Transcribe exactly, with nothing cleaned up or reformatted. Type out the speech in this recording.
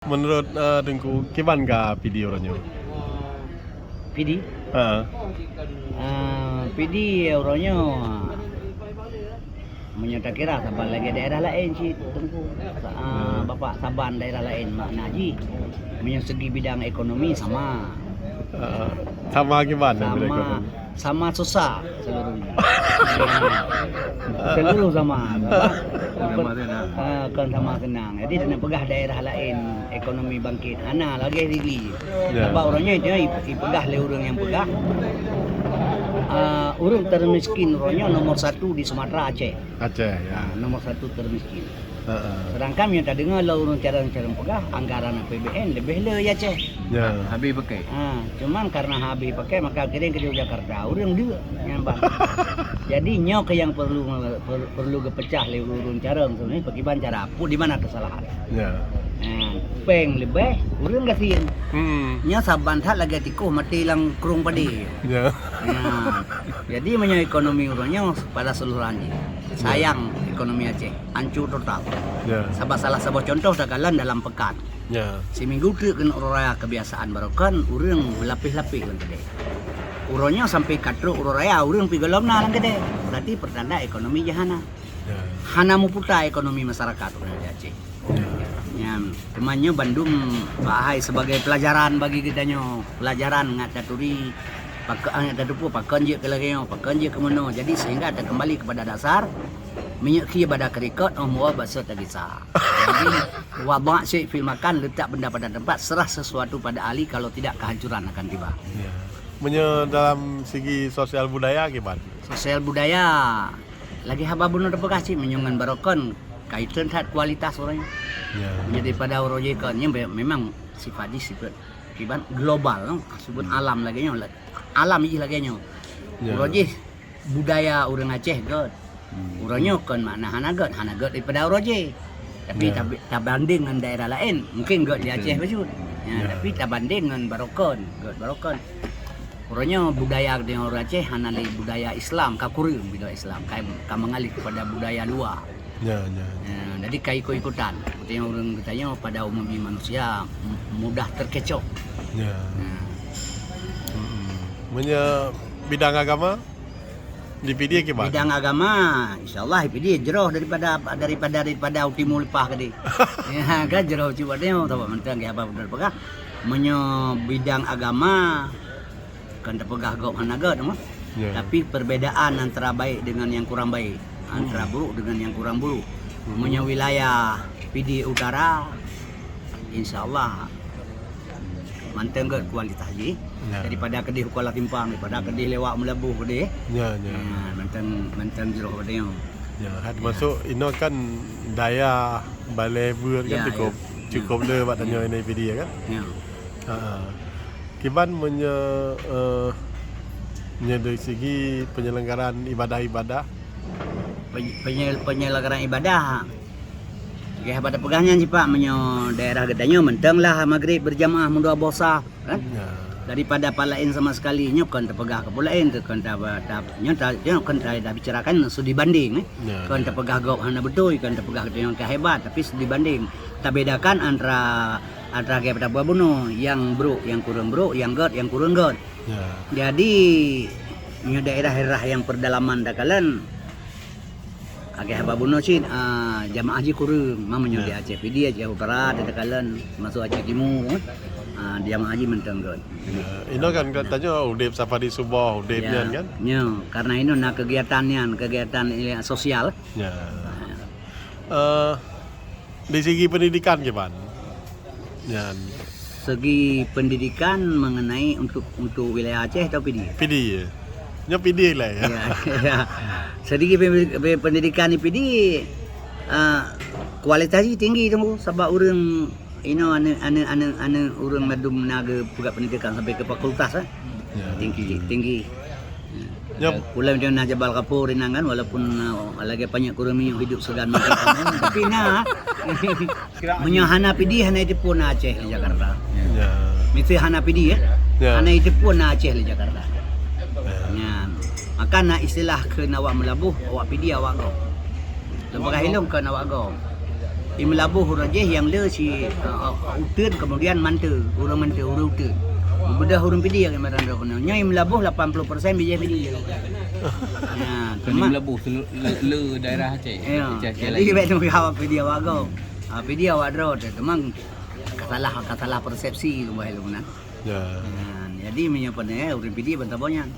Menurut, eh, Teungku, kiban ka Pidie uroe nyoe? Pidie? Ha. Ah, Pidie uroe nyoe, meunyoe takira saban lagèe daerah laén cit, Teungku. Ah, Bapak, saban daerah laén makna jih. Meunyoe segi bidang ekonomi sama. Ah, sama kiban bidang ekonomi? Sama susah seluruhnya. Seluruh sama. Sama senang. Ah, kan sama senang. Jadi, nak peugah daerah laén ekonomi bangkit, hana lagèe sigi. Ya. Sabab uroe nyoe itu ipeugah lé ureueng nyang peugah, ah, ureueng termiskin uroe nyoe nomor satu di Sumatera, Aceh. Aceh, ya. Ah, nomor satu termiskin. Heeh. Sedangkan meunyoe tadeungoe lé ureueng carông-carông peugah, anggaran A P B N leubeh le i Aceh. Ya. Habéh pakai. Ha, cuman karena habéh pakai, maka akhirnya ke Jakarta, ureueng deuk nyan ban. Jadi, nyoe keuh nyang perlu, per-, perlu geupeucah lé ureueng carông sebenarnya, pakriban cara, pu-, di mana kesalahan. Ya. Ha, péng leubeh, ureueng gasien. Hmm. Nyoe saban that lagèe tikoh maté lam krueng padé. Ya. Ha. Jadi, meunyoe ekonomi uroe nyoe pada seluruhan jih. Ya. Sayang ekonomi Aceh. Hancô total. Ya. Sabab salah saboh contoh takalon dalam peukan. Ya. Siminggu treuk keuneuk uroe raya kebiasaan barokon, ureueng meulapéh-lapéh lam keudè. Uroe nyoe sampai ka trok uroe raya, ureueng pih gohlom na lam keudè. Berarti pertanda ekonomi jih hana. Ya. Hana meuputa ekonomi masyarakat ureueng di Aceh. Ya. Nyan, teuma nyoe bandum bahai sebagai pelajaran bagi geutanyoe. Pelajaran ngat taturi, pake-, ngat tateupeue pakon jeuet keu lagèe nyoe, pakon jeuet keu meunoe. Jadi sehingga takeumbali kepada dasar, minyeuk khie bada keurikot, óh muwoe bakso tagisa. Jadi, wada' syai' fil makan, letak benda pada tempat, serah sesuatu pada ahli, kalau tidak kehancuran akan tiba. Ya. Meunyoe dalam segi sosial budaya kiban? Sosial budaya, lagèe haba bunoe teupeugah cit, meunyoe ngon barokon, kaiton that kualitas uroe nyoe. Ya. Meunyoe daripada uroe jih kon, nyan be-, memang sifat jih sifat kiban global, no? Sifat alam lagèe nyoe, la-, alam jih lagèe nyoe. Ya. Uroe jih budaya ureueng Aceh göt. Hmm. Uroe nyoe kon makna hana göt, hana göt daripada uroe jih. Tapi tabi-, tabandeng ngon daerah laén, mungkin göt di Aceh bacut. Ya, tapi tabandeng ngon barokon, göt barokon. Uroe nyoe budaya di ureueng Aceh hana lé budaya Islam, ka kureueng budaya Islam, ka, ka mengalih kepada budaya luar. Ya, ya. Ya, jadi ka ikut-ikutan. Seperti yang ureueng geutanyoe pada umumnya manusia m-, mudah terkecoh. Ya. Ya. Mm-mm. Meunyoe bidang agama, di Pidie kiban? Bidang agama, insyaallah Pidie jroh daripada, daripada, daripada u timu leupah keudéh. Ya, kan jroh cuba tengok, sabab mantong lagèe haba bunoe teupeugah. Meunyoe bidang agama, kan teupeugah gob hana göt, mah. Ya. Tapi perbedaan antara baik dengan yang kurang baik, antara buruk dengan yang kurang buruk. Hmm. Meunyoe wilayah Pidie Utara, insyaallah mantong göt kualitas jih. Ya. Daripada keudéh u Kuala Simpang, daripada keudéh lewat Meulaboh keudéh. Ya, ya. Ya, mantong, mantong jroh keudéh. Ya, termasuk inoe kan dayah Balèbeuet kan cukup, cukup le bak tanyoe di Pidie kan? Ya. Ha. Kiban meunyoe, eh, nyoe dari segi penyelenggaraan ibadah-ibadah? Penye-, penye-, penyelenggaraan ibadah. Lagèe haba teupeugah nyan cit, Pak, meunyoe daerah geutanyoe mantong lah magrib berjamaah meudua boh saf, kan? Ya. Daripada pat laén sama sekali, nyoe kon teupeugah keu peue laén, teu-, kon ta-, ta-, nyoe ta-, nyoe kon ta-, tabicarakan studi banding, eh. Ya, kon teupeugah gob hana beutôi, kon teupeugah geutanyoe ka hebat, tapi studi banding. Tabedakan antara, antara lagèe haba bunoe, nyang brok, nyang kureueng brok, nyang göt, nyang kureueng göt. Ya. Jadi, nyoe daerah-daerah nyang peudalaman takalon, lagèe haba bunoe cit, ah, jamaah jih kureueng. Meunyoe di Aceh Pidie, Aceh Utara, takalon, masuk Aceh Timu, ah, jamaah jih mantong göt. Ya, inoe kan tanyoe udép safari suboh, udép nyan kan? Ya, karena inoe na kegiatan nyan, kegiatan, eh, sosial. Ya. Eh, di segi pendidikan kiban? Nyan. Segi pendidikan mengenai untuk, untuk wilayah Aceh atau Pidie? Pidie, ya. Nyoe Pidie lah, ya. Ya, ya. Segi pe-, pe-, pendidikan di Pidie, ah, kualitas jih tinggi tu, sabab ureueng inoe aneuk, aneuk, aneuk, aneuk ureueng ladum na geupeugah pendidikan sampai ke fakultas, eh. Ya. Tinggi, tinggi. Ya. Ulôn macam na Jabal Kapur inan kan, walaupun, uh, lagèe panyöt kureueng minyeuk hidup seugan macam kamoe, tapi na. Meunyoe hana Pidie, hana iteupeue na Aceh di Jakarta. Ya. Miseu hana Pidie, ya. Ya. Hana iteupeue na Aceh di Jakarta. Ya. Nyan. Maka na istilah kheun awak Meulaboh, awak Pidie, awak gob. Lôn peugah ilôn kon awak gob. Imeulaboh ureueng jih nyang le si, uh, uteuen, kemudian manteu, ureueng manteu, ureueng uteuen. Beudôh ureueng Pidie nyang meuran droe keunoe. Nyoe imeulaboh lapan puluh persen bijéh Pidie. Ya, Keuneuk cuma meuleubôh selu- le, le daerah Aceh. Ya, Aceh, Aceh jadi lain. Baik teupeugah awak Pidie awak gob. Ha, Pidie awak droe teh, teuma ka salah, ka salah persepsi keuh bahai lôn nan. Ya. Ha, jadi meunyoe pandai, eh, ureueng Pidie ban saboh nyan.